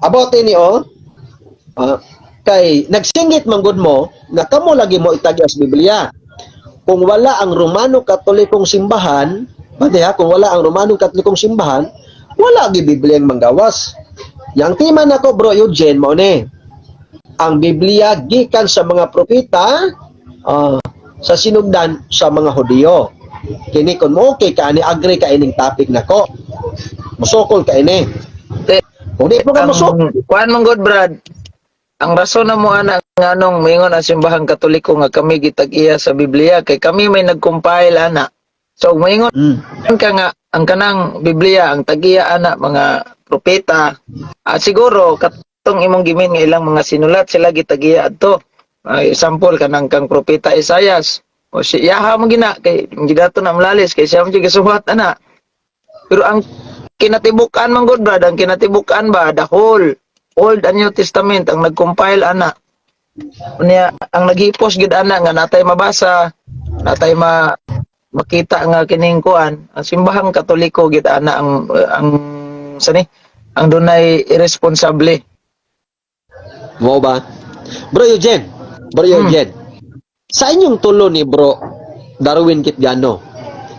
About ini oh. Ah, kay nagsingit man gud mo nga kamo lagi mo itagya sa Biblia. Kung wala ang Romano Katolikong simbahan, pati ha, kung wala ang Romano Katolikong simbahan, wala gi Biblia ang manggawas. Yang tema nako, Bro Eugene, mao ni. Ang Biblia gikan sa mga propeta, sa sinugdan sa mga Hudiyo. Kini kung mo okay ka ani, agree ka ining topic nako. Musukol ka ini. Kung di mo ka Ang musukol, kuan man gud, Brad. Ang rason na mo ana nganong moingon ang simbahang Katoliko nga kami gitag-iya sa Biblia kay kami may nag-compile ana. So moingon ka nga ang kanang Biblia ang tag-iya ana mga propeta, siguro katong imong gimin nga ilang mga sinulat sila gitag-iya adto. Example kanang kang propeta Isaias o si Yaha mo gina kay gidato na malalis kay siya mo gisuwat ana. Pero ang kinatibuk-an man gud, Brad, ang kinatibuk-an ba, the whole Old and New Testament ang nag-compile ana. Unya ang naghipos gid ana nga natay mabasa, natay makita nga kining kuan, ang simbahang Katoliko gid ana ang sani ang dunay irresponsable. Mo ba? Bro Eugene, Bro Eugene. Sa inyong tulo ni Bro Darwin Kitgano,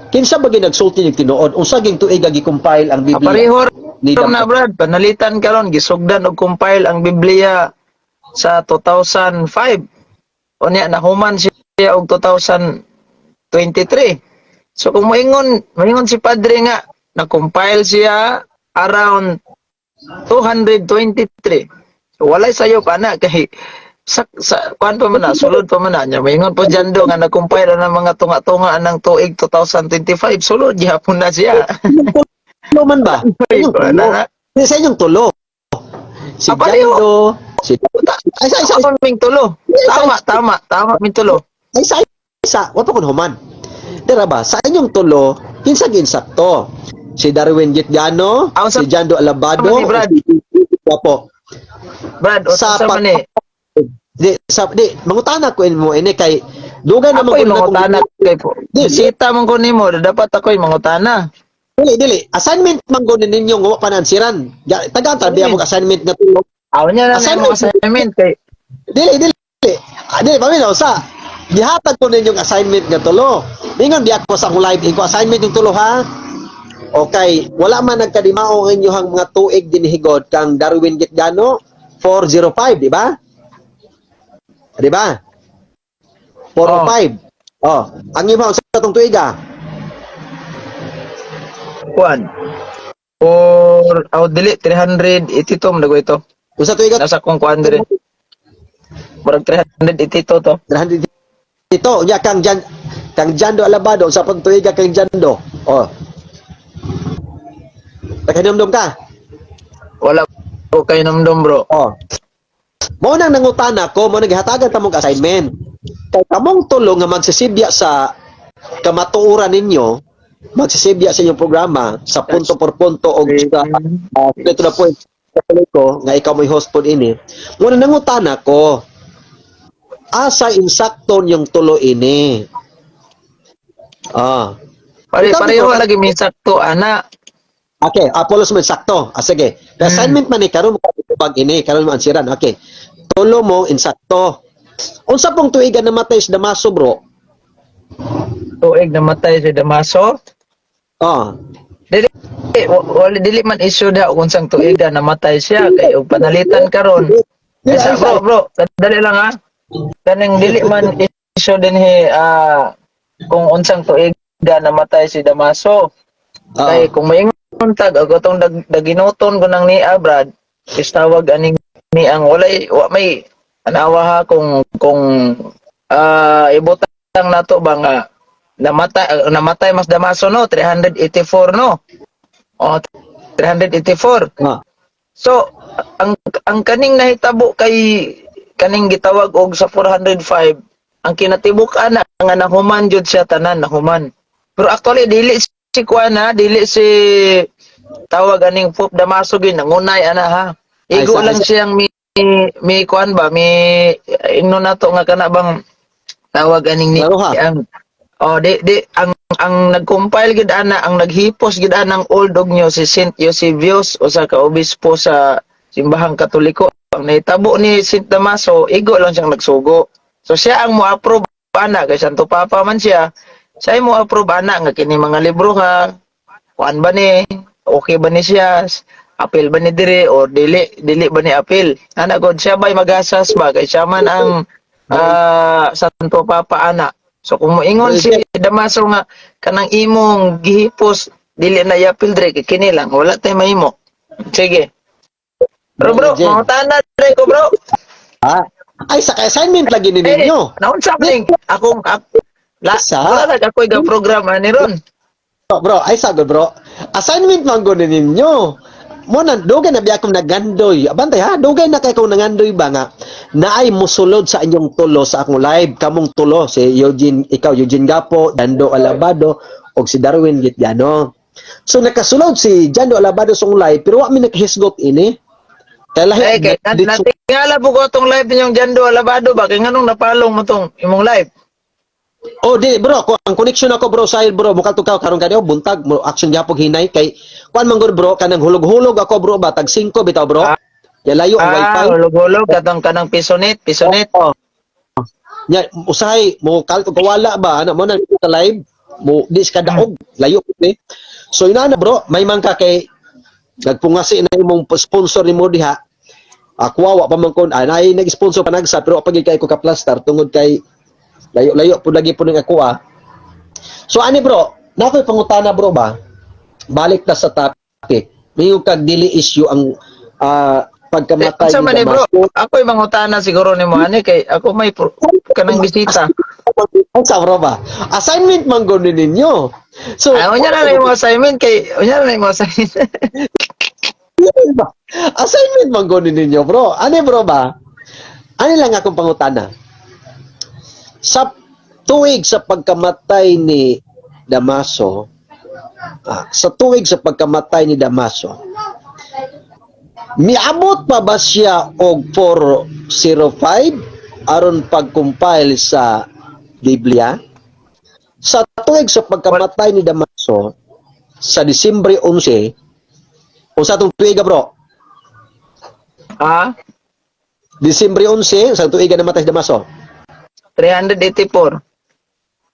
kinsa ba nagsulti ning tinuod? Unsa ging tuig gi-compile ang Biblia? Pareho Ni na, Brad, panalitan karon gisugdan og compile ang Biblia sa 2005. Unya nahuman siya og 2023. So kung moingon si Padre nga na-compile siya around 223. So walay sayo pa na kay sa kuan pa man na, sulod pa man na niya. Moingon po Jando nga na-compile na ng mga tunga-tunga ng tuig 2025, sulod gihapon na siya. Tulo man ba? Inyong Wala tulo. na. Sa inyong tulo. Si Ah, pareho. Jando, si ay sa isa, Ako ming tulo. Tama, tama, tama ming tulo. Ay sa isa, wa pa kun human. Dira ba sa inyong tulo, kinsa ginsakto? Si Darwin Gitgano, Ang si Jando Alabado, Tama ni Brad. o si Wapo? Brad, Sa sa man eh. Di, sa, di, mangutana ko mo ini kay dugay naman Ako'y ko na kung- mangutana kay po. Di, Bisita man ko nimo, dapat ako'y mangutana. Dili, dili. Assignment man ko ninyo nga wa pa naansiran. Tagaan ta biya mo assignment nga tulo. Aw niya na Assignment. nimo assignment kay Dili, dili. Ah, dili, paminaw sa. Gihatag ko ninyong assignment nga tulo. Mingon di ako sa akong live, ko assignment yung tulo ha. Okay, wala man nagkadimao ang inyong mga tuig dinhigod kang Darwin Gitgano 405, di ba? Di ba? 405. Oh, ang imo sa atong tuig ah. Kuan. Or aw dili 382 man dago ito. Unsa tuig ah? Nasa kong kuan dire. Murag 382 to. 300 ito, nya kang Jando Alabado sa pang tuig kang Jando. Oh. Nakahinumdum ka? Wala ko kay namdom, bro. Oh. Mo nang nangutana ko, mo nang gihatagan ta mong assignment. Kay kamong tulo nga magsisibya sa kamatuoran ninyo, magsisibya sa inyong programa sa punto por punto o sa straight to the point ko nga ikaw mo'y host pod ini. Mo nang nangutana ko, asa insakto yung tulo ini? Ah. Pare Ikaw, pareho ikaw. Lagi mi sakto ana. Okay, Apollos man sakto. Ah, sige. The assignment man ni karon mo bag ini, karon mo ansiran. Okay. Tulo mo insakto. Unsa pong tuigan namatay si Damaso, bro? Tuig namatay si Damaso. Oh. Dili wala dili man issue da kung sang tuiga namatay siya kay og panalitan karon. Isa, bro, bro, dali lang ha. Kaning dili man issue dinhi kung unsang tuiga namatay si Damaso. Kay kung maingon tag og atong daginuton ko nang niya, Brad, is tawag aning ni ang walay wa may anawa ha kung ibutang nato ba nga namatay mas Damaso no 384 no o 384. So ang kaning nahitabo kay kaning gitawag og sa 405 ang kinatibuk-an na nga nahuman jud siya tanan nahuman. Pero actually dili si kuan ha, dili si tawag aning Pope Damaso gyud nangunay ana ha. Igo Ay, lang siyang mi kuan ba mi ingnon nato nga kana bang tawag aning ni Laro ha. Ang oh di ang nag-compile gid ana, ang naghipos gid ana ang Old og New si Saint Eusebius, usa ka obispo sa Simbahang Katoliko. Ang nahitabo ni Saint Damaso, igo lang siyang nagsugo. So siya ang mo-approve ana kay Santo Papa man siya. Siya mo approve ana nga kini mga libro ha. Kuan ba ni? Okay ba ni siya? Apil ba ni dire or dili dili ba ni apil? Ana god, siya ba'y magasas ba kay siya man ang Santo Papa ana. So kung moingon si Damaso nga kanang imong gihipos dili na iapil dire kay kini lang, wala tay mahimo. Sige. Bro, bro, Jen. mangutana dire ko, bro. Ah, ay sa assignment lagi ni Eh, ninyo. naunsa man akong ako la, Sa? wala na ako'y ga program ani ron. Bro, bro, ay sagod, bro. Assignment man gud ni ninyo. Mo na dugay na biya akong nagandoy. Abantay ha, dugay na kay kong nangandoy ba nga naay musulod sa inyong tulo sa akong live, kamong tulo si Eugene, ikaw Eugene Gapo, Dando Alabado og si Darwin Gitgano. So nakasulod si Jando Alabado sa akong live pero wa mi nakahisgot ini. Kay lahi Eh, kay natingala po ko atong live ninyong Jando Alabado ba kay nganong napalong mo tong imong live? Oh, di bro, ko ang connection ako, bro, sa bro, mukha ka karon kanyo buntag mo action gyapon hinay kay kuan man gud, bro, kanang hulog-hulog ako, bro, ba tag 5 bitaw, bro. Ah. Ya layo ang Ah, wifi. hulog-hulog katong kanang pisonet, pisonet. Oo. Nya usahay mo kalto kawala ba ana mo na sa live mo di ka daog layo pud ni. So inana, bro, may man ka kay nagpungasi na imong sponsor nimo diha. Ako wa pa man kon naay nag-sponsor pa nagsa pero pag kay ko ka plaster tungod kay layo-layo pud lagi pud ning ako ah. So ani, bro, na ako'y pangutana, bro, ba? Balik na sa topic. Mingon kag dili issue ang pagkamatay Unsa ni man ni, bro? Damaso. Ako'y mangutana siguro nimo ani kay ako may kanang bisita. Sa bro ba? Assignment man gud ni ninyo. So, Ah, unya na na imong assignment kay unya na na imong assignment. Assignment man gud ni ninyo, bro. Ani, bro, ba? Ani lang akong pangutana. Sa tuig sa pagkamatay ni Damaso, sa tuig sa pagkamatay ni Damaso, miabot pa ba siya og 405 aron pag-compile sa Biblia? Sa tuig sa pagkamatay ni Damaso sa Disyembre 11, o sa atong tuig, bro? Ha? Disyembre 11, sa tuig namatay si Damaso? 384.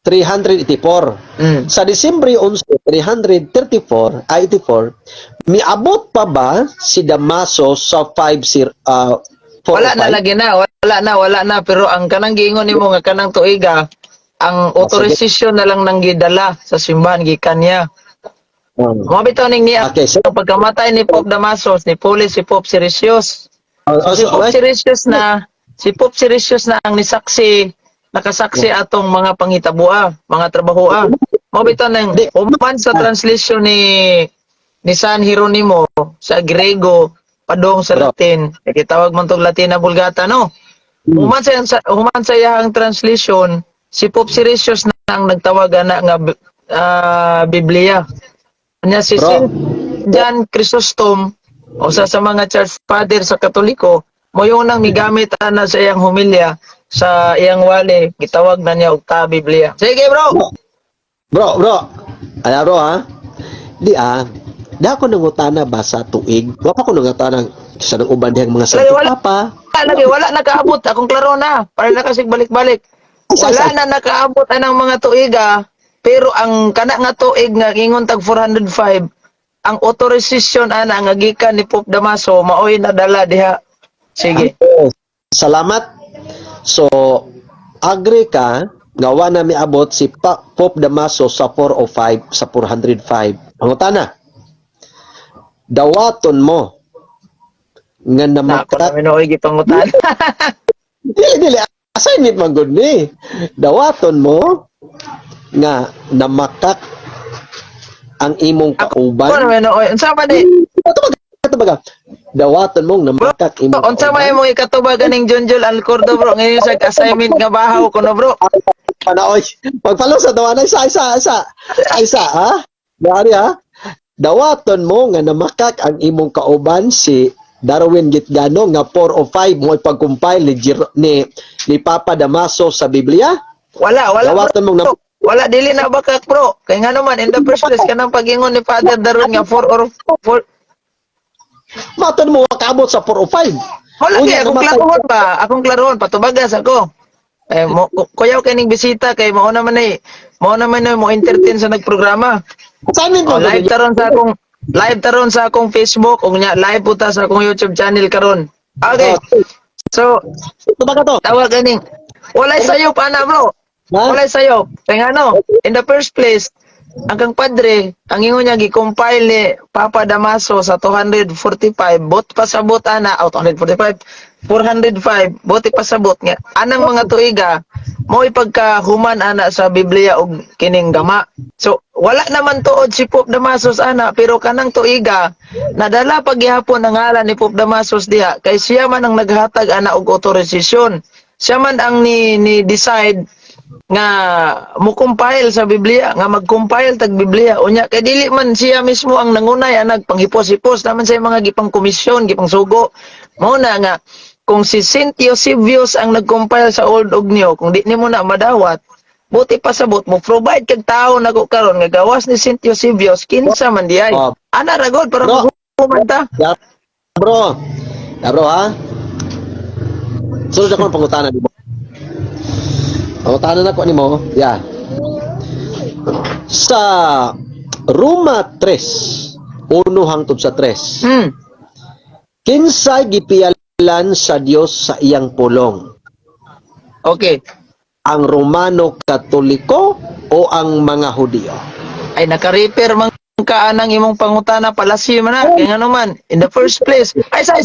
384. Sa Disyembre 11, 334, ay 84, miabot pa ba si Damaso sa 50 Wala na 405? lagi na, wala na, wala na, pero ang kanang giingon nimo nga kanang tuiga, ang authorization na lang nang gidala sa simbahan gikan niya. Mao bitaw ning niya Okay, so, ang pagkamatay ni Pope Damasos, ni Puli si Pope Siricius. Oh, Si so, Pope Siricius na, si Pope Siricius na ang nisaksi, nakasaksi atong mga panghitaboa, mga trabahoa. Mao bitaw nang human sa translation ni San Jeronimo sa Grego padong sa Bro. Latin. Kay gitawag man tong Latina Vulgata, no? Human sa iyang translation, si Pope Siricius na ang nagtawag ana nga Biblia. Nya si Bro. Saint John Chrysostom, usa sa mga church father sa Katoliko, mo yung nang migamit ana sa iyang homilya sa iyang wali, gitawag na niya og ta Biblia. Sige, bro. Bro, bro. Ala, bro ha. Di ah. Di ako nangutana ba sa tuig? Wa pa ko nangutana sa nang uban dihang mga Santo Wala. Papa. Lagi wala nakaabot akong klaro na. Para na kasi balik-balik. Wala na nakaabot anang mga tuiga, pero ang kana nga tuig nga ingon tag 405, ang authorization ana nga gikan ni Pope Damaso maoy nadala diha. Sige. Salamat. So, agree ka nga wa na miabot si Pope Damaso sa 405, sa 405. Pangutana. Dawaton mo nga Na ako namakak na minuoy gipangutan. Dili, dili, assignment man gud ni. Dawaton mo nga namakak ang imong Ako kauban. na minuoy. Unsa man di? Tubag, tubag. Dawaton mong namakak imong Unsa man imong ikatubag ganing Junjol Alcordo, bro? Ngayon sa assignment nga bahaw ko no, bro. Panaoy. Magpalo sa dawan isa isa isa. Isa ha. Dari ha. Dawaton mo nga namakak ang imong kauban si Darwin Gitgano nga 405 mo pag-compile ni Papa Damaso sa Biblia. Wala, wala, Dawaton mong bro. Wala, dili na bakak, bro. Kay nga naman in the first place kanang pag-ingon ni Father Darwin nga 4 or 4 Matod mo wakaabot sa 4 o 5. Wala Unya, kay akong namatay. Klarohon ba? Akong klarohon patubagas ako. Eh mo kuyaw kining bisita kay mao naman na mo entertain sa nagprograma. Sanin Oh, ko live taron sa akong Facebook ug nya live puta sa akong YouTube channel karon. Okay. So, Tubaga to. Tawag ganing. Walay sayo pa na, bro. Ha? Walay sayo. Kaya ano, in the first place, ang kang padre, ang ingon niya gi-compile ni Papa Damaso sa 245, bot pasabot ana, oh, 245, 405, bote pasabot nga. Anang mga tuiga, mo ipagkahuman ana sa Biblia og kining gama. So, wala naman tuod si Pope Damasus ana, pero kanang tuiga, nadala paghihapon ang ngalan ni Pope Damasus diha, kay siya man ang naghatag ana og otorisasyon. Siya man ang ni decide nga mo compile sa Biblia, nga mag-compile tag Biblia. Unya kay dili man siya mismo ang nangunay anag panghipos-hipos naman sa mga gipang komisyon, gipang sugo. Mao na nga kung si Saint Eusebius ang nag-compile sa Old ug New, kung di nimo na madawat, buti pasabot mo provide kag tawo nako karon nga gawas ni Saint Eusebius, kinsa man di ay. Oh. Ana ra god para Bro. mahuman ta. Ya, bro. Ya, bro, ha? Sunod ako ang pangutana nimo. Pangutana na ko nimo. Ya. Sa Roma 3, 1 hangtod sa 3. Kinsay gipiyalan sa Dios sa iyang pulong? Okay. Ang Romano Katoliko o ang mga Hudiyo? Ay, naka-refer man ka anang imong pangutana, palasi man na. Kay ngano man, in the first place, ay sa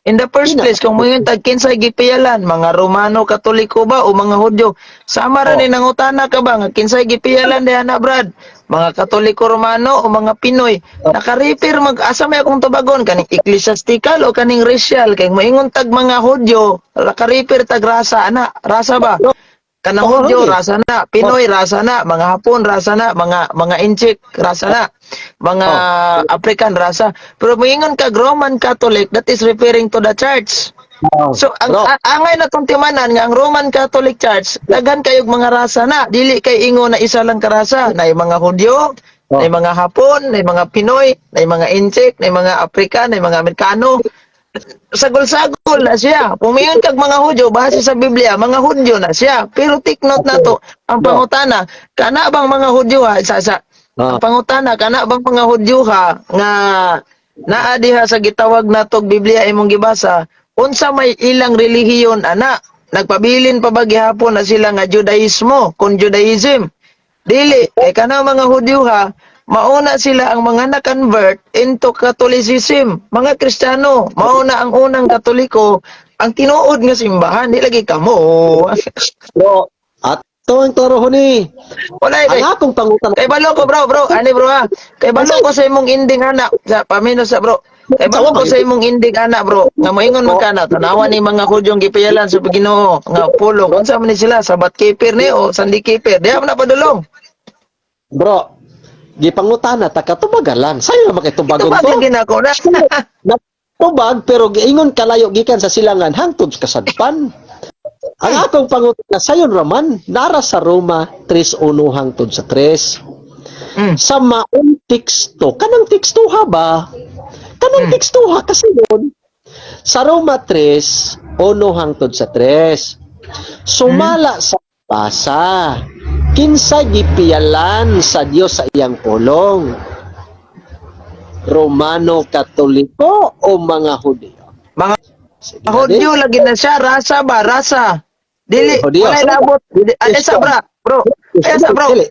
in the first place, kung moingon tag kinsay gipiyalan, mga Romano Katoliko ba o mga Hudyo, sama ra ni nangutana ka ba nga kinsay gipiyalan diha na, Brad, mga Katoliko Romano o mga Pinoy? Naka-refer mag asa may akong tubagon, kaning ecclesiastical o kaning racial? Kay moingon tag mga Hudyo, naka-refer tag rasa ana, rasa ba? Kanang Hudyo, rasa na, Pinoy, rasa na, mga Hapon, rasa na, mga Intsik, rasa na, mga African, rasa. Pero moingon kag Roman Catholic, that is referring to the church. So ang Bro. Angay na tong timanan nga ang Roman Catholic Church, daghan kayog mga rasa na, dili kay ingon na isa lang ka rasa, na mga Hudyo, na mga Hapon, na mga Pinoy, na mga Intsik, na mga African, na mga Amerikano. Sagol-sagol na siya. Pumingon kag mga Hudyo, base sa Biblia, mga Hudyo na siya. Pero take note na to, ang Bro. pangutana, kana bang mga Hudyo ha, sa ang pangutana, kana bang mga Hudyo ha, nga naa diha sa gitawag natog Biblia imong gibasa, unsa may ilang relihiyon ana? Nagpabilin pa ba gihapon na sila nga Judaismo, kung Judaism? Dili, kay kana mga Hudyo ha, mauna sila ang mga na-convert into Catholicism, mga Kristiyano. Mauna ang unang Katoliko, ang tinuod nga simbahan, di lagi kamo. Bro, ato ang klaro ni. Wala kay Ang akong pangutana Kay balo ko, bro, bro, ani bro ha. Kay balo ko sa imong ending ana, sa pamino sa bro. Kay balo ko sa imong ending ana, bro. Nga moingon man ka na, tanawa ni mga Hudyong gipiyalan sa Ginoo nga pulong. Unsa man ni sila, Sabbath keeper ni o Sunday keeper? Diha man na padulong. Bro, gipangutana ta katubaga lang. Sayo naman kay tubagon Tubag to. lagi na ako na. Tubag pero giingon kalayo gikan sa silangan hangtod sa kasadpan. Ang akong pangutana sayon raman nara sa Roma 3:1 hangtod sa 3. Sa maong teksto, kanang tekstuha ba? Kanang tekstuha kasi yun. Sa Roma 3:1 hangtod sa 3. Sumala sa basa. Kinsa gipiyalan sa Dios sa iyang pulong? Romano Katoliko o mga Hudiyo? Mga Sige na Hudyo din. lagi na siya, rasa ba, rasa. Dili, Hudyo. walay labot. Ay sa bra, bro. Ay sa bro. Dili.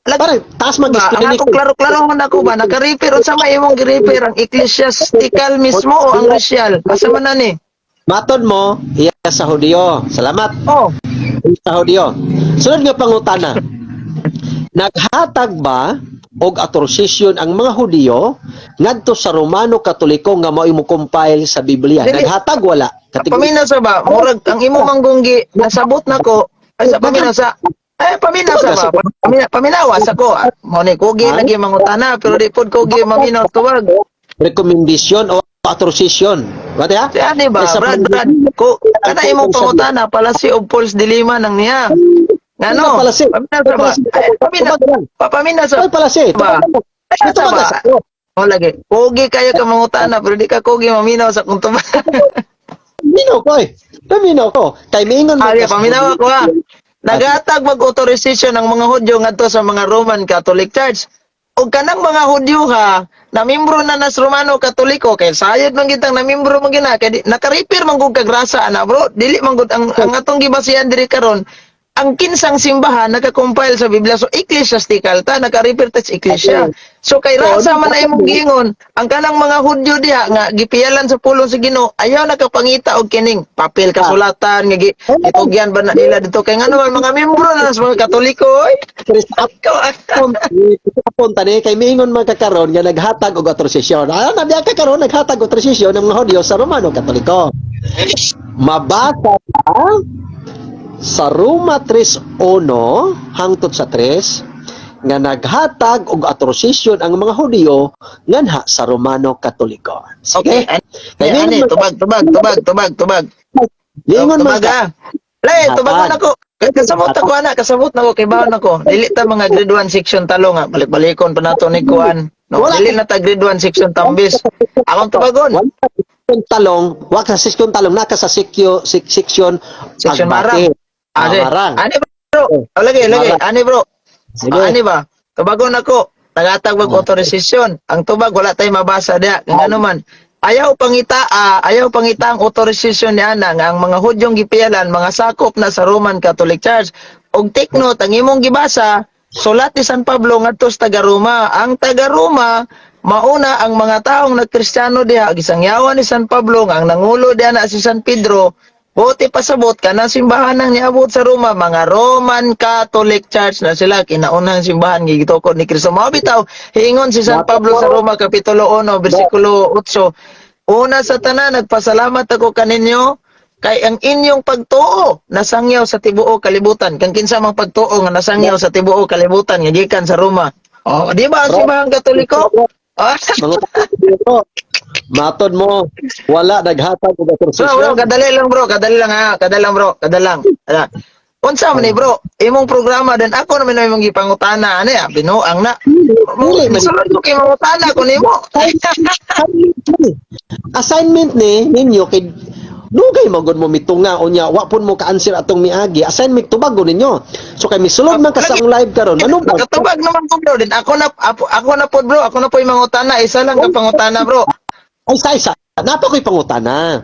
Lagi Pare, taas ba, ang mag-explain. akong klaro-klaro na ko ba, naka-refer unsa may imong gi-refer, ang ecclesiastical mismo o ang racial? Asa man na ni? Matod mo, iya sa Hudiyo. Salamat. Oh, Sa Hudiyo. Sunod nga pangutana. Naghatag ba og autorisasyon ang mga Hudiyo ngadto sa Romano Katoliko nga mao mo compile sa Biblia? Dili. Naghatag wala? Kategory. Paminaw sa ba, murag ang imo manggunggi nasabot nako. Ay sa paminaw sa eh paminaw sa ba? Paminawa sa ko. Mo ni kugi lagi mangutana pero di pod kugi maminaw tuwag. Recommendation o autorisasyon. Bate ha? Si ani ba, Sa Brad, Brad, ko kana imong pangutana palasi og false dilemma nang niya. Ngano? Palasi. Paminaw sa ba? Palasi. Ay, paminaw. Tubag lang. Papaminaw sa Ay, palasi. ba? Ay, sa Tubag ba? sa. Mo lagi. Kugi kayo ka mangutana pero di ka kugi maminaw sa kung tubag. Paminaw ko eh. Paminaw ko. Kay miingon man Ay, ka sa paminaw ako ha. Nagatag mag authorization ang mga Hudyo ngadto sa mga Roman Catholic Church. Og kanang mga Hudyo ha, na membro na nas Romano Katoliko kay sayod man gitang na membro man gina kay naka-refer man gud kag rasa ana, bro. Dili man gud ang atong gibasihan diri karon ang kinsang simbahan naka-compile sa Biblia. So ecclesiastical ta, naka-refer ta sa eklesia. So kay rasa man na imong giingon, ang kanang mga Hudyo diha nga gipiyalan sa pulong sa Ginoo, ayaw nakapangita og kining papel kasulatan nga gitugyan ba na nila dito kay ngano man mga membro na sa mga Katoliko oy. Ikaw, ah. Apon tani kay miingon man ka karon nga naghatag og autorisasyon. Ah, nabiya ka karon naghatag og autorisasyon ng mga Hudyo sa Romano Katoliko. Mabasa ka sa Roma 3:1 hangtod sa 3 nga naghatag og autorisasyon ang mga Hudyo nganha sa Romano Katoliko. Okay, Sige. ani, Kay ani, miingon man tubag, tubag, tubag, tubag, tubag. Miingon man Tubag ka ah. Le, tubagon Hatag. ako. Kasabot ako ana, kasabot na ko kay baon ako. Dili ta mga grade 1 section talo nga balik-balikon pa nato ni kuan. No, Wala. dili na ta grade 1 section tambis. Among tubagon. Wala ka sa seksyon talong, wa ka sa seksyon talong, naka sa seksyon Seksyon agbate. marang. Ade. Ah, marang. Ani bro. Oh, lagi, lagi. Marang. Ani bro. Sige. Ah, ani ba? Tubagon ako. Nagatag mag authorization. Ang tubag wala tay mabasa diha. Kung ano man. Ayaw pangita ang authorization ni ana nga ang mga Hudyong gipiyalan mga sakop na sa Roman Catholic Church. Og take note, ang imong gibasa, sulat ni San Pablo ngadto sa taga Roma. Ang taga Roma mauna ang mga taong nagkristyano diha gisangyawan ni San Pablo nga ang nangulo diha na si San Pedro. Buti pasabot kanang simbahan ang niabot sa Roma, mga Roman Catholic Church na sila, kinaunang simbahan nga gitukod ni Kristo. Mao bitaw hiingon si San Pablo sa Roma kapitulo 1 bersikulo 8. Una sa tanan nagpasalamat ako kaninyo kay ang inyong pagtuo nasangyaw sa tibuok kalibutan. Kang kinsa mang pagtuo nga nasangyaw sa tibuok kalibutan nga gikan sa Roma. Oh, di ba ang simbahang Katoliko? Ah, Mga bro, matod mo, wala naghatag og Bro, bro, autorisasyon. kadali lang bro, kadali lang ha, kadali lang bro, kadali lang. Ala. Unsa man ni bro, imong programa din ako naman imong gipangutana ani ah, binuang na. Dili man. Sulod ko kay mangutana ko nimo. Assignment ni ninyo kay dugay magod mo mitunga unya wa pun mo ka-answer atong miagi, assignment tubagon ninyo. So kay misulod man ka sa akong live karon, manubag. Nakatubag naman ko bro, din ako na pod bro, ako na po yung mangutana, isa lang ka pangutana bro. Ay, sa isa napa ko'y pangutana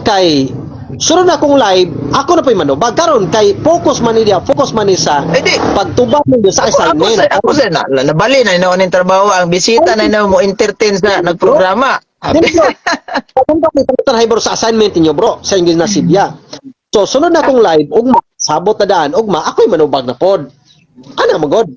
kay sunod na akong live, ako na po'y manubag karon kay focus man niya, focus man ni sa Eh di, pagtubag ninyo sa ako, ako assignment. sa ako sa na, nabali na inoon ning trabaho ang bisita na ino mo entertain sa nagprograma. Dili, bro. Kung ba may pangutana bro sa assignment ninyo bro, sa inyo nasidya. So sunod na akong live ugma, sabot na daan ugma, ako'y manubag na pod. Ana magod.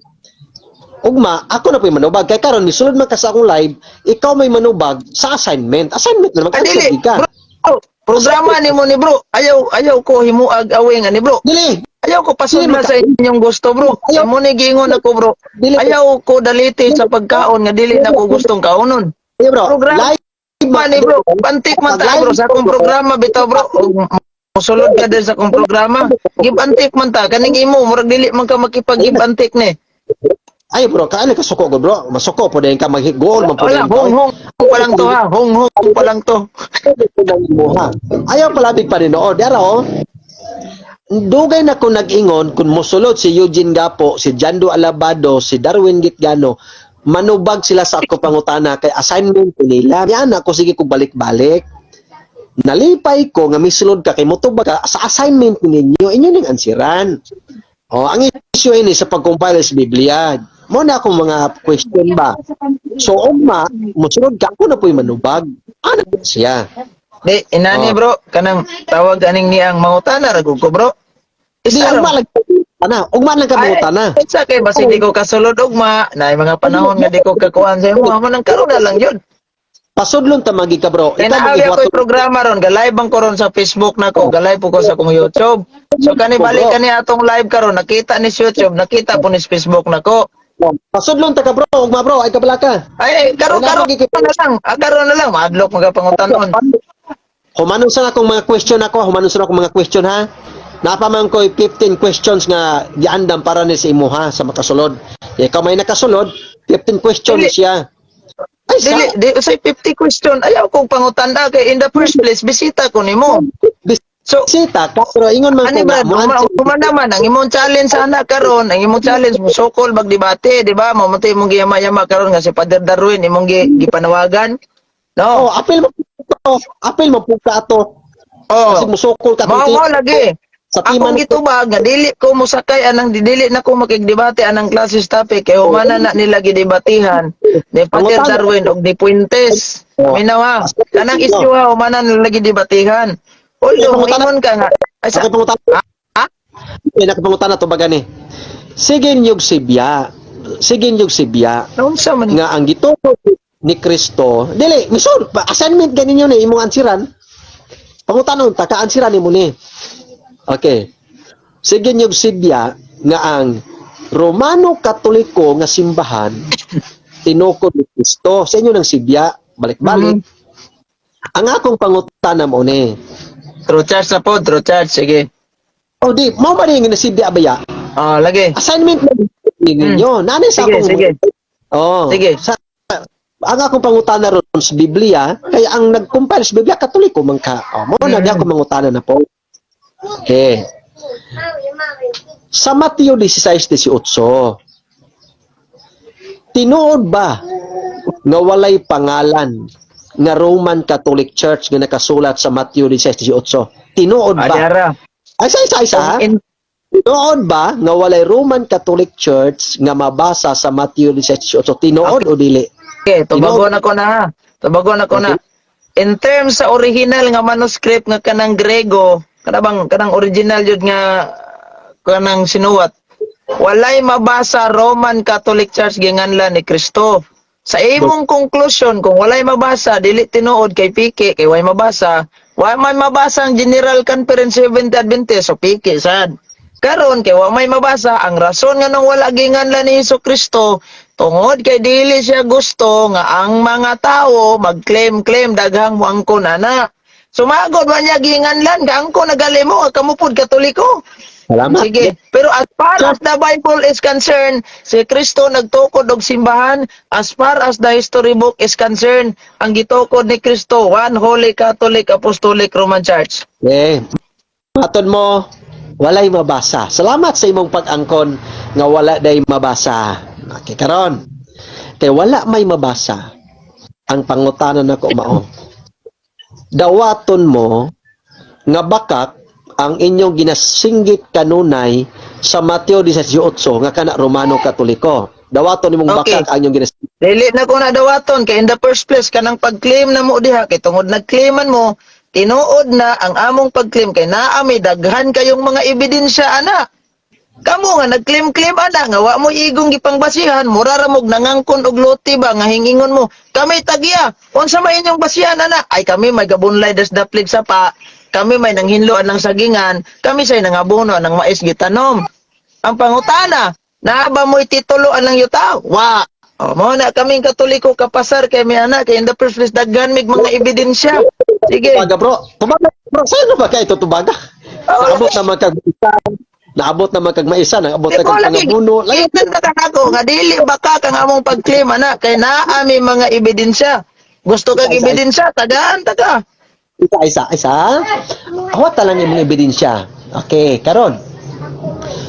Ugma, ako na po'y manubag kay karon misulod man ka sa akong live, ikaw may manubag sa assignment. Assignment na naman Ah, dili, ka. bro, programa nimo ni bro. Ayaw ayaw ko himuag awing ani bro. Dili, Ayaw ko pasudla sa inyong gusto bro. Ayaw. Amo ni giingon ako bro. Dili. Ayaw ko daliti sa pagkaon nga dili na ko gustong kaonon. Dili bro. Programa Live man ni bro. Pantik man ta bro sa akong programa bitaw bro. Og mosulod ka din sa akong programa. Give and take man ta kaning imo murag dili man ka makipag give and take ni. Ay bro, kaano ka suko ko bro? Masuko po din ka maghigoon man po Wala, din ka. hong hong pa lang to ha. Hong hong pa lang to. Ayaw palabig pa rin nood. Dara oh. Dugay na ko nag-ingon kung mosulod si Eugene Gapo, si Jando Alabado, si Darwin Gitgano, manubag sila sa ako pangutana kay assignment ko nila. Yan ako sige ko balik-balik. Nalipay ko nga misulod ka kay motubag ka sa assignment ninyo, inyo ning ansiran. Oh, ang issue ini sa pag-compile sa Biblia. Mo na akong mga question ba. So ugma, mosulod ka, ako na po'y manubag. Ano po siya? Di, inani Oh. bro, kanang tawag aning niang mangutana ra gud ko bro. Hindi, Isa ra ugma lang ana. Ugma lang ka mangutana. Ay, sa kay basi di ko kasulod ugma, na mga panahon nga di ko kakuan sa imo, amo nang karon na lang yun. Pasudlon ta magi ka bro. Kay Ikaw naawi ako magihuwato. programa ron, ga-live ang ko ron sa Facebook nako, ga-live po ko sa akong YouTube. So kani balik kani atong live karon, nakita ni sa YouTube, nakita po ni sa Facebook nako. Pasudlon ta ka bro, ugma bro, ay kabala ka. Ay, ay karon Wala karon magi ka- na lang, ah, karon na lang maadlok magapangutanon. Humanon sa akong mga question ako, humanon sa akong mga question ha. Napa man ko'y 15 questions nga giandam para ni sa imuha sa makasulod. Ikaw may nakasulod, 15 questions Dili. siya. Ay, sa, Dili, di, say 50 question. Ayaw kong pangutana kay in the first place, bisita ko nimo. So, bisita ka, pero ingon man ani ko ba, nga, mo human naman, ang imong challenge sana karon, ang imong challenge mo sokol magdebate, di ba? Mo imong giyama-yama karon nga si Father Darwin imong gipanawagan. Oh, No. apil mo to, apil mo pud ka ato. Oh. Kasi musukol ka Mao mo lagi. Sa timan Akong gitubag nga dili ko mosakay anang dili na ko makigdebate anang classes topic kay humana na nila gidebatihan ni Father Pangutana. Darwin og ni Puentes. Oh. Minaw ha. Kanang issue ha, humana nila gidebatihan. Although Pangutana. moingon ka nga ay sa Ako pangutana. Ha? Okay, nakapangutana to ba gani? Sige nyug sibya. Sige nyug sibya Naunsa man nga ang gitukod ni Kristo. Dili, misod pa assignment ganinyo ni imong ansiran. Pangutanon ta ka ansiran nimo ni. Okay. Sige nyug sibya nga ang Romano Katoliko nga simbahan tinukod ni Kristo. Sa inyo ng sibya, balik-balik. Ang akong pangutana mo ni. True charge na po, true charge. Sige. O di, mao ba ni nga nasibya ba ya? Ah, lagi. Assignment na ninyo. Nanay sa Sige, akong sige. Oh. Sige. Sa ang akong pangutana ron sa Biblia, kaya ang nag-compile sa Biblia Katoliko man ka. Oh, mo na di ako mangutana na po. Okay. Sa Mateo 16:18. Tinuod ba nga walay pangalan nga Roman Catholic Church nga nakasulat sa Mateo 16:18? Tinuod ba? Adara. Ay, sa isa, isa. Tinuod ba nga walay Roman Catholic Church nga mabasa sa Mateo 16:18? Tinuod o dili? Okay, tubagon ako na ha. Tubagon ako na. In terms sa original nga manuscript nga kanang Grego, kanang kanang original jud nga kanang sinuwat, walay mabasa Roman Catholic Church ginganlan ni Kristo. Sa imong conclusion, kung walay mabasa, dili tinuod kay piki, kay walay mabasa, wa may mabasa ang General Conference Seventh Adventist, so piki sad. Karon kay wa may mabasa, ang rason nga nung wala ginganlan ni Hesus Kristo tungod kay dili siya gusto nga ang mga tao mag-claim-claim daghang muangkon ana. Sumagod man niya ginganlan kaangkon nagali mo kamo pud Katoliko. Salamat. Sige. Pero as far as the Bible is concerned, si Kristo nagtukod og simbahan. As far as the history book is concerned, ang gitukod ni Kristo, one holy Catholic Apostolic Roman Church. Eh, maton mo, walay mabasa. Salamat sa imong pag-angkon nga wala day mabasa. Okay, karon. Kay wala may mabasa. Ang pangutana nako mao. Dawaton mo nga bakak ang inyong ginasinggit kanunay sa Mateo 18 nga kana Romano Katoliko. Dawaton nimong bakak ang inyong ginasinggit. Dili na ko na dawaton kay in the first place kanang pag-claim na mo diha kay tungod nag-claiman mo, tinuod na ang among pag-claim kay naa mi daghan kayong mga ebidensya ana. Kamo nga nag-claim-claim ana nga wa mo igong gipangbasihan, mura ra mog nangangkon og lote ba nga hingingon mo. Kami tagya, unsa may inyong basihan ana? Ay, kami may gabunlay das daplig sa pa, kami may nanghinlo anang sagingan, kami say nangabono anang mais gitanom. Ang pangutana, naa ba mo'y titulo anang yuta? Wa. O, mo na kaming Katoliko kapasar kay mi ana kay in the first place daghan mig mga ebidensya. Sige. Tubaga, bro. Tubaga, bro. Saan ba kay ito tubaga? Oo. Naabot naman kag isa. Naabot naman kag maisa, naabot Di na ko kag lagi, pangabuno. Layo. kita na ako, nga dili baka kang among pag-claim ana kay naa mi mga ebidensya. Gusto kag ebidensya, tagaan taga. Isa, isa, isa. Awat lang imong ebidensya. Okay, karon.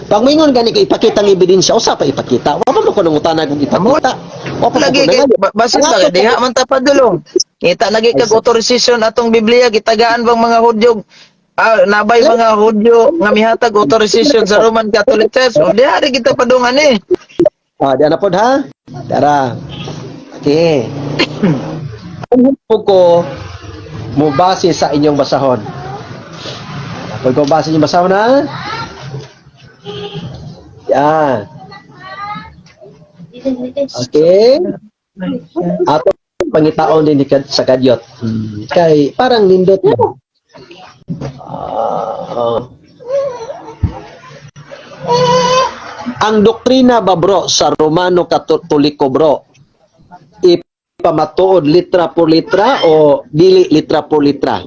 Pag moingon gani ko ipakita ang ebidensya, usa pa ipakita. Wa pa mo ko nangutana kung ipakita. Wa pa mo Lagi ko kay nangayo. basin ba diha man ta padulong. Kita lagi kag authorization atong Biblia gitagaan bang mga Hudyo, nabay mga Hudyo nga mihatag authorization sa Roman Catholic Church. O diha ri kita padungan eh. Ah, di na pod ha. Tara. Okay. Ang po ko mo base sa inyong basahon. Pag ko base inyong basahon ha. Yan. Okay. Ato pangitaon din ni sa kadyot. Kay parang nindot ba? Ah. Ang doktrina ba, bro, sa Romano Katoliko, bro, ipamatuod litra por litra o dili litra por litra?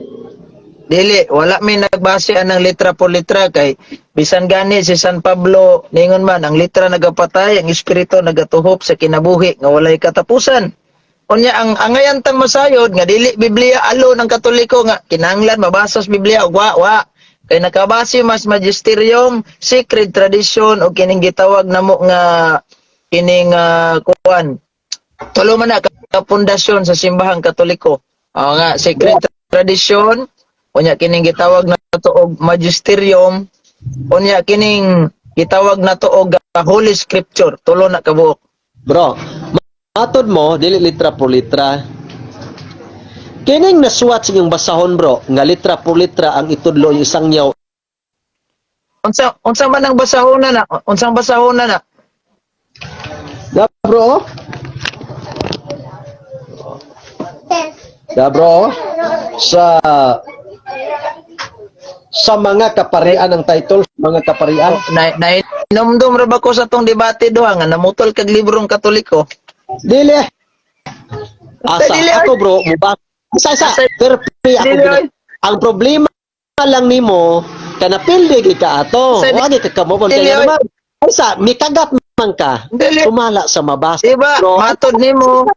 Dili, wala may nagbase anang litra por litra kay bisan gani si San Pablo ningon man ang litra nagapatay, ang espiritu nagatuhop sa kinabuhi nga walay katapusan. Unya ang angayan tang masayod nga dili Biblia alone ang Katoliko, nga kinahanglan mabasa sa Biblia ug wa wa kay nakabase mas magisterium, sacred tradition, o kining gitawag namo nga kining kuan, tulo man na ka pundasyon sa Simbahang Katoliko. Oo nga, sacred tradition, unya kining gitawag nato og magisterium, unya kining gitawag nato og Holy Scripture. Tulo na kabuok. Bro, matod mo, dili litra por litra. Kining nasuwat sa inyong basahon, bro, nga litra por litra ang itudlo yung isang yaw. Unsa unsa man ang basahona na? Unsang basahona na? Da, bro, oh. Da, bro, oh. Sa mga kaparian ang title, mga kaparian. Na nainomdom ra ba ko sa tong debate duha nga namutol kag librong Katoliko? Dili. Asa Dili, ako, bro, muba. Isa isa, pero pre, ako Dili, gina- Ang problema lang nimo kanapildi gid ka ato. Sa- Wa gid ka kamo Dili, kaya oy. naman. Isa mikagat man ka. Dili. Tumala sa mabasa. Di ba? Bro. Matod nimo.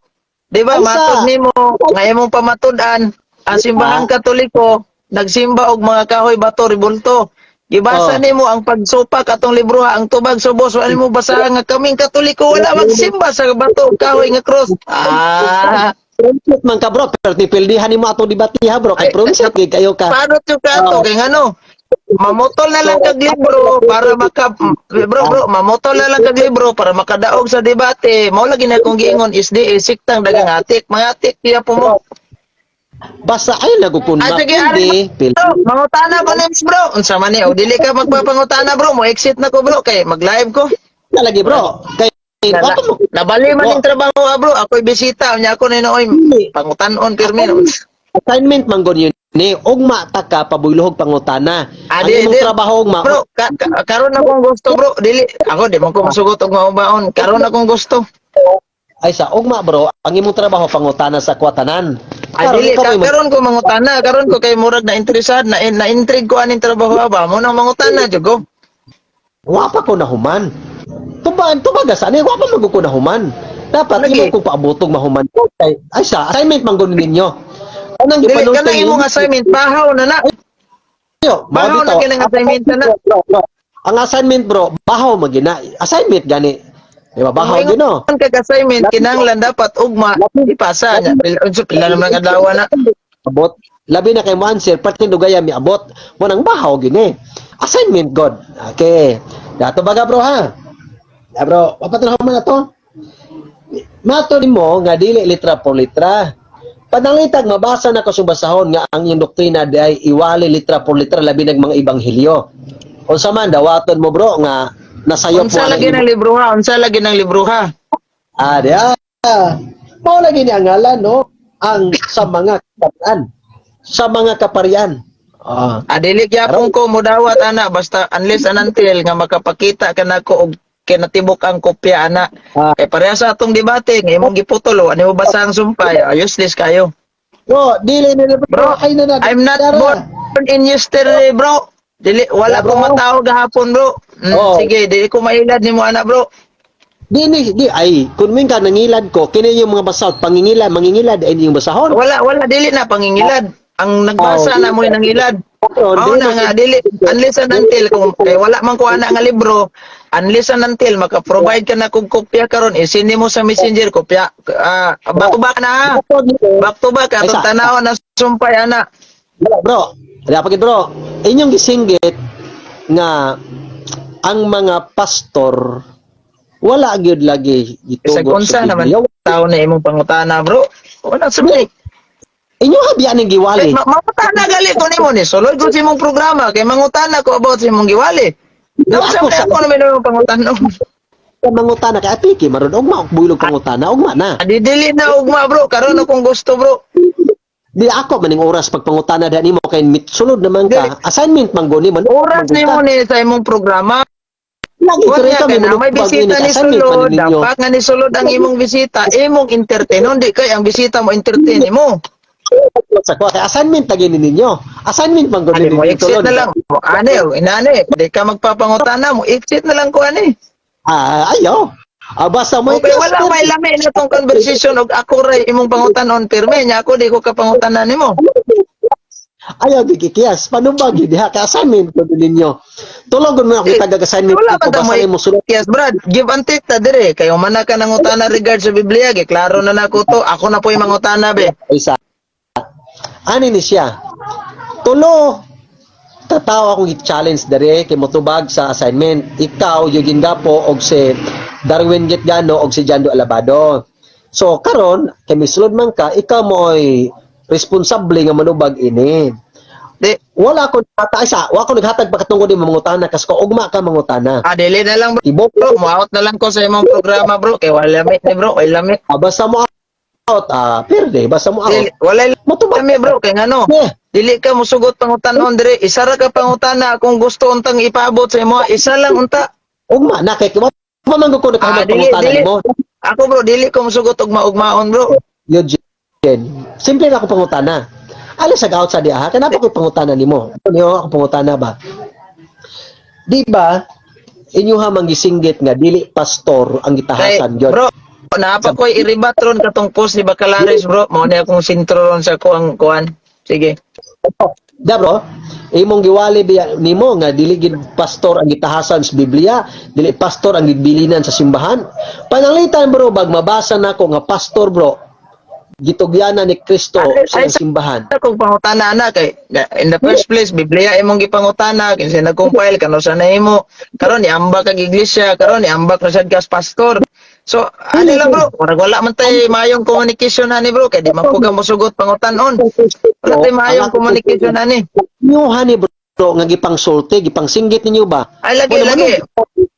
Di ba Ay, sa- matod nimo nga imong pamatud-an ang Simbahang Katoliko nagsimba og mga kahoy, bato, ribulto. Gibasa nimo ang pagsupak atong libro ha, ang tubag subos wala nimo basahan nga kaming Katoliko wala magsimba sa bato, kahoy nga cross. Ah, Prompt man ka, bro, pero tipildihan nimo atong debate ha, bro, kay Ay, prompt gid kayo ka. Paano to ka ato kay ngano? Mamutol na lang kag libro para maka bro bro, mamutol na lang kag libro para makadaog sa debate. Mao lagi na akong giingon SDA siktang dagang atik, mga atik kiya po mo. Basta ay nagukun Ah, sige, mapildi, ari, bro, mangutana ko nimo, bro. Unsa man ni? O dili ka magpapangutana, bro, mo exit na ko, bro, kay mag-live ko. Na lagi, bro. Kay Na, wa pa mo nabali man ning trabaho ah, bro. Ako'y bisita, unya ako ni nooy pangutanon pirmi. Assignment man gon yun ni ugma ta ka pabuylohog pangutana. Ah, Ang di, imong di. trabaho ugma. Bro, karon akong gusto, bro. Dili ako di man ko masugot og maubaon. Karon akong gusto. Ay sa ugma, bro, ang imong trabaho pangutana sa kwatanan. Ay, Karon dili ikaw ka, may karon ko mangutana, karon ko kay murag na interesad na na intrigue ko aning trabaho ba mo nang mangutana jud ko. Wa pa ko nahuman. Tubaan, tubaga sa ani, wa pa man ko nahuman. Dapat Lagi. imo ko paabotog mahuman ko. Kay ay sa assignment man gud ninyo. Anang Dili gipanulti kanang imong assignment bahaw na na. ninyo, mao Bahaw dito. na kinang assignment na na. Bro, bro. Ang assignment, bro, bahaw magina. Assignment gani. Di ba bahaw Kung din no? ingon kag assignment kinahanglan dapat ugma ipasa nya. Pila unsa pila naman ang adlaw na. Abot. Labi na kay mo answer, pati dugaya mi abot. Mo nang bahaw gini. Assignment god. Okay. Dato baga, bro, ha. Ya, bro, papatrabaho man na to. Mato nimo nga dili litra por litra. Panangitag mabasa na ko sa basahon nga ang iyong doktrina di ay iwali litra por litra, labi nag mga ebanghelyo. Unsa man dawaton mo, bro, nga nasayop Unsa mo ang lagi ng libro ha? Unsa lagi ng libro ha? Ah, di ah. Mao lagi ni ang ngalan no, ang sa mga kaparian. Sa mga kaparian. Ah. Ah, dili gyapon ko mudawat ana basta unless and until nga makapakita ka nako og kinatibok ang kopya ana. Ah. Kay pareha sa atong debate nga imong giputol ani mo basa ang sumpay, ah, useless kayo. Bro, dili nila Bro, ay na na. I'm not Dara. born in yesterday, bro. Dili wala Yeah, ko bro. matawo gahapon, bro. Oh. Sige, dili ko mailad nimo ana, bro. Di ni di ay kun min ka nangilad ko kini yung mga basahon pangingilad mangingilad ay yung basahon. Wala wala dili na pangingilad. Ang nagbasa Oh, na mo'y nangilad. Bro, Mao di na nga dili unless and until kung kay wala man ko ana nga libro, unless and until maka-provide ka na kog kopya karon, isindi mo sa Messenger kopya. Ah, back to back na ha. Back to back atong Ay, sa- tanaw na sumpay ana. Bro, dapat bro, inyong gisinggit nga ang mga pastor wala gyud lagi Bisag gitugot unsa sa naman Biblia. tao na imong pangutana, bro. Wala sa break. Inyo habian ning giwali. Eh, mangutana gali ko nimo ni sulod ko sa imong programa kay mangutana ko about sa imong giwali. Naunsa Ako man sa- ako naman imong pangutana. Sa mangutana kay apiki maron ugma og buylog pangutana ugma na. Adi dili na ugma, bro, karon akong gusto, bro. Di ako maning oras pagpangutana da nimo kay mitsulod naman ka. Assignment man guni man. Oras nimo ni sa imong programa. Lagi Kunya ko rito kay may na may mulupag bisita ini ni assignment man sulod, ninyo. dapat nga ni sulod ang imong bisita, imong entertain, di kay ang bisita mo entertain nimo. Sa ko kay assignment tagi ni ninyo. Assignment man guni Ani mo ninyo exit sulod. na lang. Mo ani, oh, inani, di ka magpapangutana mo, exit na lang ko ani. Ah, ayaw. Ah, basta mo Okay, wala may lami na tong conversation og ako ray imong pangutanon pirmi nya ako di ko ka pangutanan nimo. Ayaw gikiyas. Panubag yun diha. Ka assignment ko din ninyo. Tulogon mo ako Eh, tagag assignment wala ko. man ta Basta mo mo sulod. Yes, Brad, give and take ta dire. Kay man na ka nangutana regard sa Biblia, gi klaro na nako to. Ako na po yung mangutana be. Isa. Ani ni siya. Tulo tatawa akong i-challenge dere kay motubag sa assignment. Ikaw, Eugene Gapo, og si Darwin Gitgano, og si Jando Alabado. So, karon kay misulod man ka, ikaw mo'y responsable nga manubag ini. Di, Wala ko naghatag, isa, wala ko naghatag pagkatungod ni mangutana kas ko ugma ka mangutana. Ah, dili na lang, bro. Tibok. Mo-out na lang ko sa imong programa, bro. Kay wala lami ni, bro, wala lami. Ah, basta mo out, ah, pirde, basta mo out. Dili, wala Motubag lami, bro, kay ngano? Eh, Dili ka musugot pangutanon dire. Isa ra ka pangutana kung gusto untang ipaabot sa imo, isa lang unta. Ugma na kay wa pa man ko Ah, nakahuman dili, pangutana dili. nimo. Ako, bro, dili ko musugot og maugmaon, bro. Eugene, simple na ako pangutana. Alis sa out sa diha, ha? Kanapa ko pangutana nimo? Ano ako pangutana ba? Di ba, inyo ha manggisinggit nga dili pastor ang Kay, gitahasan gyud. bro, naapa ko'y i-rebat ron katong post ni Bacalares, bro. Mao ni akong sintro ron sa kuang kuan. Sige. Da bro, imong giwali biya nimo nga dili gid pastor ang gitahasan sa Biblia, dili pastor ang gibilinan sa simbahan. Pananglitan, bro, bag mabasa nako nga pastor, bro, gitugyanan ni Kristo Ay, sa ay, simbahan. Kung pangutana na kay in the first place Biblia imong gipangutana, kinsa nag-compile, kano sa nahimo karon, iambak kag iglesia karon, iambak ra sad kas pastor. So ani lang, bro, murag wala man tay maayong communication ani, bro, kay di man po ka mosugot pangutan-on. Wala tay maayong communication ani. Inyo hani, bro, nga gipangsulti, gipangsinggit ninyo ba? Ay, lagi, Wala man lagi.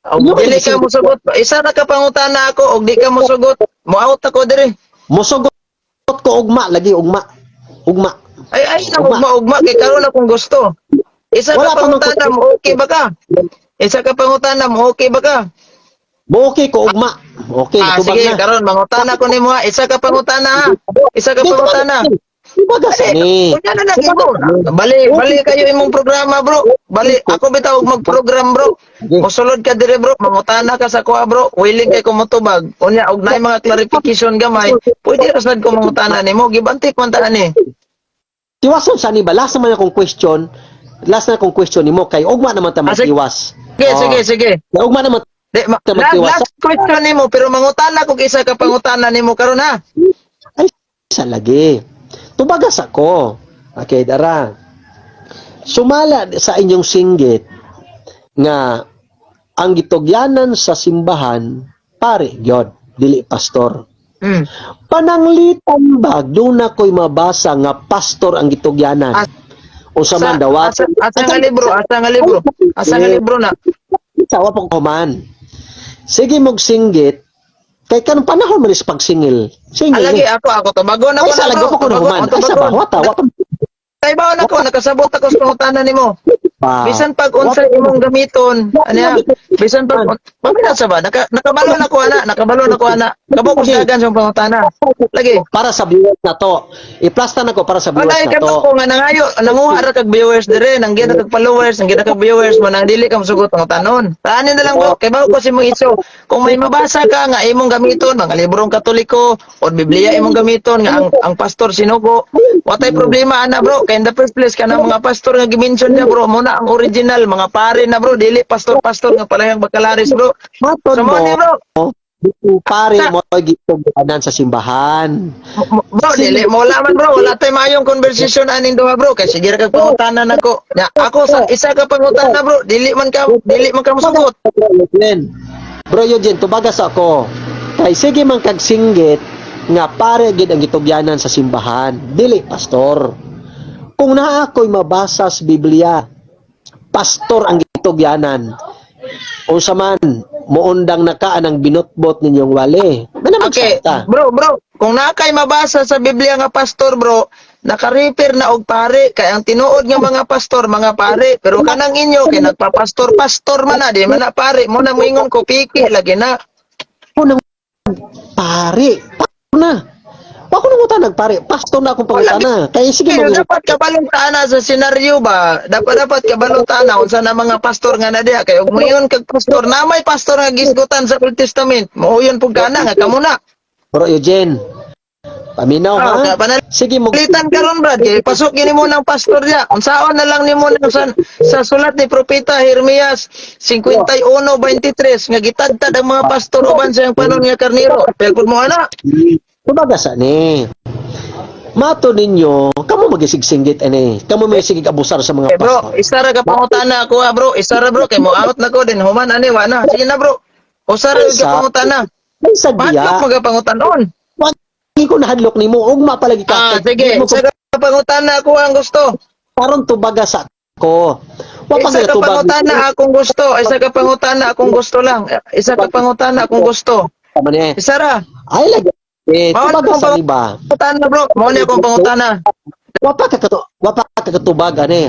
Og Inyo dili ka gisinggit. mosugot, isa ra ka pangutana ako og di ka mosugot, mo-out ako dire. Mosugot ko ugma lagi, ugma. Ugma. Ay ay na, Ugma. ugma ugma kay karon akong gusto. Isa Wala ka pa man pangutana mo, okay ba ka? Isa ka pangutana mo, okay ba ka? Mo okay ko ugma. Okay, Ah, natubag sige, na. karon mangutana ko nimo ha. Isa ka pangutana ha. Isa ka Dito pangutana. Ibaga sa ni. Kunya na lang imo. Bali, bali kayo imong programa, bro. Bali, ako bitaw og mag-program, bro. Mosulod ka dire, bro, mangutana ka sa kuha, bro. Willing kay ko motubag. Unya og naay mga clarification gamay, pwede ra sad ko mangutana nimo. Give and take man ta ani. Tiwason sa ni ba? Last naman akong question. Last na akong question nimo kay ugma naman ta Ah, sige. magtiwas. Sige, Oh. sige, sige. Kay ugma naman Di, ta magtiwas. last question nimo pero mangutana kog isa ka pangutana nimo karon ha. Ay, sa lagi. Tubagas ako. Okay, dara. Sumala sa inyong singgit nga ang gitugyanan sa simbahan pare gyud, dili pastor. Pananglitan ba doon na ko'y mabasa nga pastor ang gitugyanan? O sa man dawat. Asa nga libro? Asa nga libro? Asa nga libro na? Sa wa pa ko man. Sige mog singgit kay kanong panahon man is pagsingil. Singil. Alagi Ni. ako ako tubagon ako Ay sa na, lagi bro. pa ko Tubagon, human. Ay sa ba tubagon. wata wa pa. Kay baon ako, nakasabot ako sa pangutana nimo. Pa. Bisan pag unsa imong gamiton, ano ya? Bisan pag pamina sa ba? Nakabalo na ko ana, nakabalo na ko ana. Kabok ko dagan sa pangutana. Lagi. Para sa viewers na to. Iplasta na ko para sa viewers Wala na ka to. ko nga nangayo, nanguha ra kag viewers dire, nanggiya na kag followers, nanggiya na kag viewers mo nang dili ka mosugot pangutanon. Taani na lang, bro, kay bawo ko si mong iso. Kung may mabasa ka nga imong gamiton, mga librong Katoliko or Biblia imong gamiton nga ang pastor sinugo, watay problema ana, bro. Kay in the first place kana mga pastor nga gi-mention niya, bro, mo na ang original mga pare na, bro, dili pastor-pastor nga palahang Bacalares, bro. Matod So mo, mo ni, bro, pare mo gitugyanan sa simbahan. Bro, dili mo wala man, bro, wala tay maayong conversation aning duha, bro, kay sige ra kag pangutana nako. Nya ako sa isa ka pangutana, bro, dili man ka mosugot. Bro Eugene. Bro Eugene, tubagas ako. Kay sige man kag singgit nga pare gid ang gitugyanan sa simbahan, dili pastor. Kung naa ako'y mabasa sa Biblia, pastor ang gitugyanan. Unsa man muundang nakaan ang binotbot ninyong wali. Mana Okay, magsakta. bro, bro, kung naa kay mabasa sa Biblia nga pastor, bro, naka-refer na og pare kay ang tinuod nga mga pastor mga pare, pero kanang inyo kay nagpapastor pastor man na di man na pare mo na moingon ko piki lagi na. Unang pare, pa na. Wa ko nangutana pare, pastor na akong Wala. pangutana. Kaya sige Pero mo dapat kabalo ta ana sa senaryo ba? Dapat kabalo ta ana unsa na mga pastor nga na diha kay ug moingon kag pastor na may pastor nga gisgutan sa Old Testament. Mauyon pud kana nga kamo na. Bro Eugene. Paminaw Ah, ha. Sige mo. Panalitan karon, Brad, kay pasok gini mo ng pastor diha. Unsaon na lang nimo nang sa sulat ni Propeta Jeremias 51:23 nga gitadtad ang mga pastor uban sa iyang panon nga karnero. Pero mo ana. Kumbaga sa ni. Mato ninyo, kamo magisigsingit ani. Kamo may sige abusar sa mga Eh, bro, pastor. isa ra ka pangutana ako ha, bro. Isa ra, bro, kay mo out na ko din human ani wa na. Sige na, bro. Usa ra ka pangutana. Ay sa Mahadlok biya. mga pangutanon. Hindi ko nahadlok nimo ugma palagi ka. Ah, sige, Di mo isa ka pangutana ako ang gusto. Karon tubaga sa ko. Wa pa Isa nga ka tubag. pangutana akong gusto. Isa ka pangutana akong gusto lang. Isa ka pangutana akong gusto. Tama ni. Isa ra. Ay lagi. Eh, Mao tubaga na sa iba. Pangutana, bro. Mao ni akong pangutana. Wa pa ka katubag ani.